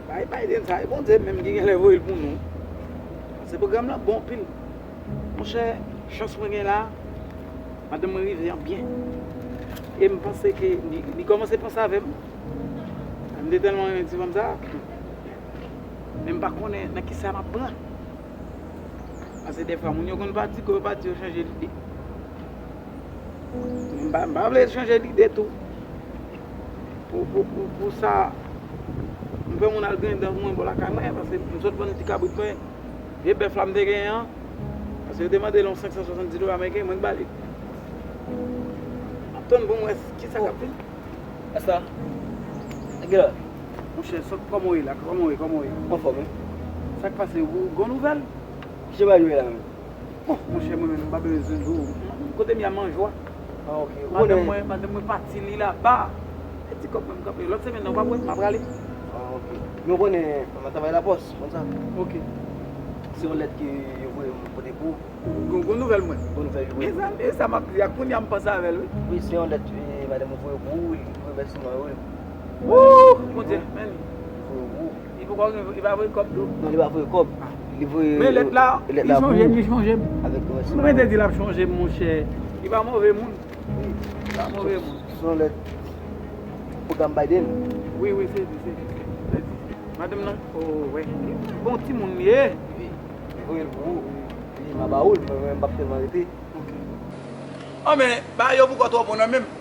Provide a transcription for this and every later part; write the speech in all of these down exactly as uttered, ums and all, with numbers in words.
Bay Biden sa, e Bondye menm ki genlè voye l pou nou. Paske pwogram lan bon anpil. Monchè, chans mwen gen la, madanm mwen rive an byen. E m panse ke li, li kòmanse panse avè m. M te tèlman renmen ti fanm sa. Men m pa konnen nan kisa m ap pran. Paske dèfwa, moun yo konn pati, kou yo pati, yo chanje lide. M pa, m pa vle chanje lide tou. Pou, pou, pou, pou sa, m fè moun al griyen dan pou mwen bò lakay mwen, paske m sot vann ti kabrit mwen, vye bèf la m te genyen an, paske yo te mande l yon senk san swasanndis dola ameriken, mwen k ba li. M ap tann pou m wè kisa k ap vin. Asa, gen la. Monchè, sot kòman w ye la? Kòman w ye? Kòman w ye? Anfòm, wi. Sa k pase? Ou gon nouvèl? Ki jan bagay yo ye la menm? Bon, monchè, mwen menm, m pa bezwen di w. Kote m ye a, m an jwa. Ah, ok. Madanm mwen, madanm mwen pati, li laba. E ti kòb mwen m kanpe. Lòt semèn nan, w p ap wè m, m ap prale. Ah, ok. Men w konnen, m ap travay lapòs, konn sa. Ok. Se yon lèt ke yo voye m pote pou ou. Gon, gon nouvèl mwen. Gon nouvèl yo voye. Mezanmi, e sa m ap di a, kounye a m panse avè l, wi. Wi, se yon lèt, e, madanm mwen voye pou ou, li remèsiman yo, wi. Wouh! Bondye, men li. Li poko, li pa voye kòb tou? Non, li pa voye kòb. Li voye. Men lèt la, li chonje m, li chonje m. Avèk remèsiman. Mwen te di l ap chonje m, monchè. Li pa move moun. Li pa move moun. Se yon lèt pwogram Biden. Wi, wi, se li, se li. Se li. Madanm nan, oh, wè. Bon timoun li ye. Wi. Li voye l pou ou. Li, m a ba ou l, mwen, mwen, m p ap tèlman rete. Ok. Oh, men, bagay yo poko twò bon nan men m.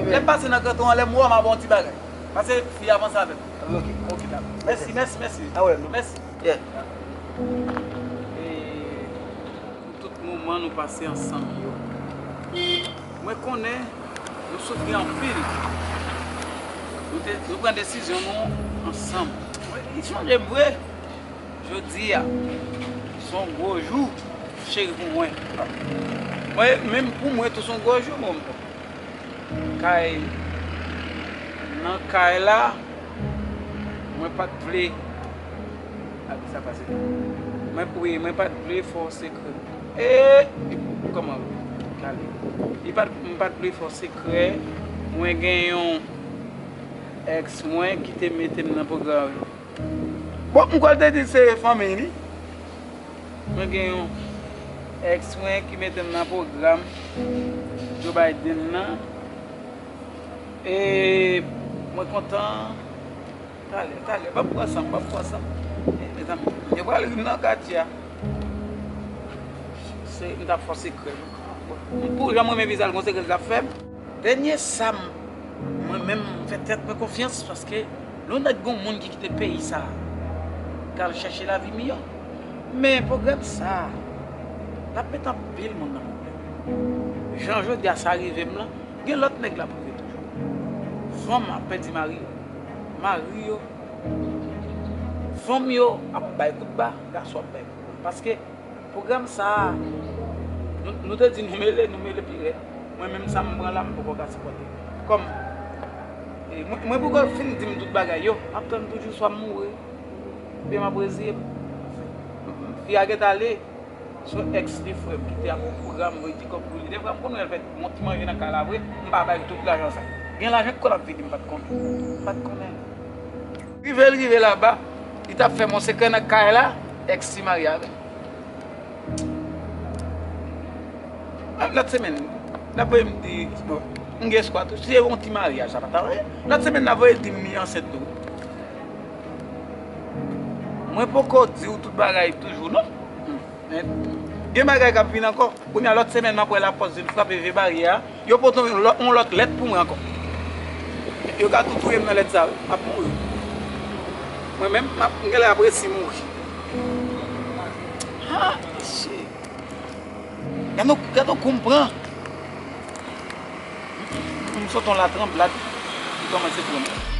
Lè m pase nan kanton an, lè m wè w, m a ba w yon ti bagay. Pase fi a avanse avè m. Ok. Ok, dakò. Mèsi, mèsi, mèsi. Mèsi. Yeah. E pou tout moman nou pase ansanm yo. Mwen konnen nou soufri anpil. Nou te, nou pran desizyon nou ansanm. Mwen, li chanje m vre. Jodi a, se yon gwo jou, cheri, pou mwen. Mwen, menm pou mwen tou, se yon gwo jou, mwen. Kay, nan kay la, mwen pa t vle, a, sa pase. Mwen, wi, mwen pa t vle fè w sekrè. E, kòman, ale. Li pa t, mwen pa t vle fè w sekrè. Mwen gen yon èks mwen ki te mete m nan pwogram. Bon, m kwè l te di se fanmi li. Mwen gen yon èks mwen ki mete m nan pwogram Joe Biden nan. E mwen kontan. Talè, talè, ban m pran san m, ban m pran san m. E, mezanmi, yo pral ri m nan katye a. Se, m t ap fè sekrè. M pou jan mwen renmen vizaj, gon sekrè l t ap fè m. Dènye sa m, mwen menm, m fè tèt mwen konfyans, paske lè yon nèg gon moun ki kite peyi sa a, k al chèche lavi miyò. Men pwogram sa a, l ap met anpil moun nan pwoblèm. Jan jodi a sa rive m lan, gen lòt nèg l ap rive toujou. Fanm ap pèdi mari yo. Mari yo, fanm yo ap bay kout ba, gason ap bay kout ba. Paske pwogram sa a, nou, nou te di nou mele, nou mele pi rèd. Mwen menm sa m pran la, m poko ka sipòte. Kòm, e, mwen, mwen poko fin di m tout bagay yo, m ap tann toujou swa m mouri, oubyen m ap reziye m. Fi a gentan ale, se yon èks li frè m ki te ap pran m, voye ti kòb pou li. Defwa m konn wè l fè yon ti manje nan kay la vre, m pa bay tout lajan sa. Gen lajan k konn ap vini, m pa t konnen. M pa t konnen. Rive l rive laba, li t ap fè m yon sekrè nan kay la, èks li marye avè m. Lòt semèn, l ap voye m di, bon, m gen espwa tou, si se yon ti maryaj, sa pa ta anyen. Lòt semèn, l ap voye l di m li ansent tou. Mwen poko di w tout bagay toujou, non. Men, gen bagay k ap vin ankò. Kounye a, lòt semèn, m ap wè lapòs vin frape vye baryè a. Yo pote yon lòt, yon lòt lèt pou mwen ankò. Yo ka tou touye m nan lèt sa, wi. M ap mouri. Mwen menm, m ap, m genlè ap resi mouri. Ha, mesye. Gade yon, gade yon kou m pran. M sot yon latranblad ki kòmanse pran mwen.